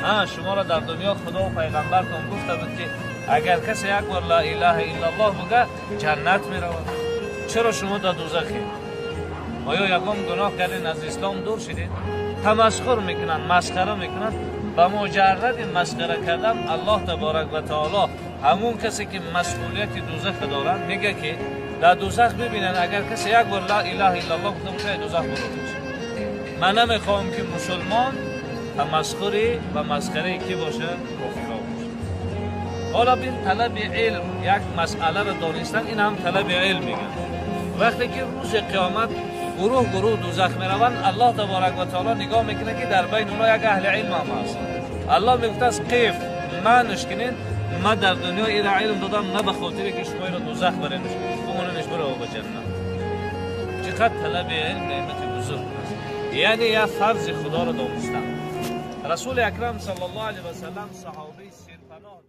Шумо ро дар дунё Худо ва пайғамбартон гуфта буд, ки агар касе як бор ла илаҳа иллаллоҳ буга, ҷаннат меравад. Чаро шумо дар дӯзахед? Оё ягон гуноҳ кардед, аз ислом дур шудед? Тамасхур мекунанд, масхара мекунанд. Ба муҷарради масхара кардан Аллоҳ таборак ва таоло ҳамун касе ки масъулияти дӯзаха доранд, мега, ки дар дӯзах бибинанд, агар касе як бор ла илаҳа иллаллоҳ гуфта бошад, дӯзах бурда мешавад. Ман намехоҳам, ки мусулмон тамасхури ва масхараи кӣ бошад? Кофирҳо бошад. Ҳоло бин, талаби илм, як масъаларо донистан, ин ҳам талаби илм мегӯянд. Вақте ки рӯзи қиёмат гурӯҳ гурӯҳ дӯзах мераванд, Аллоҳ таборак ва таоло нигоҳ мекунад, ки дар байни онҳо як аҳли илм ҳам ҳаст. Аллоҳ мегуфтааст: қиф, манш кунед, ман дар дунё ира илм додам на ба хотире ки шумо иро дӯзах баренш, бимоненш, бирава ба ҷаннат. Чӣ қадр талаби илм неъмати бузург аст, яъне як фарзи Худоро донистан. Расули акрам саллаллоҳу алайҳи васаллам саҳобаи серпаноҳ.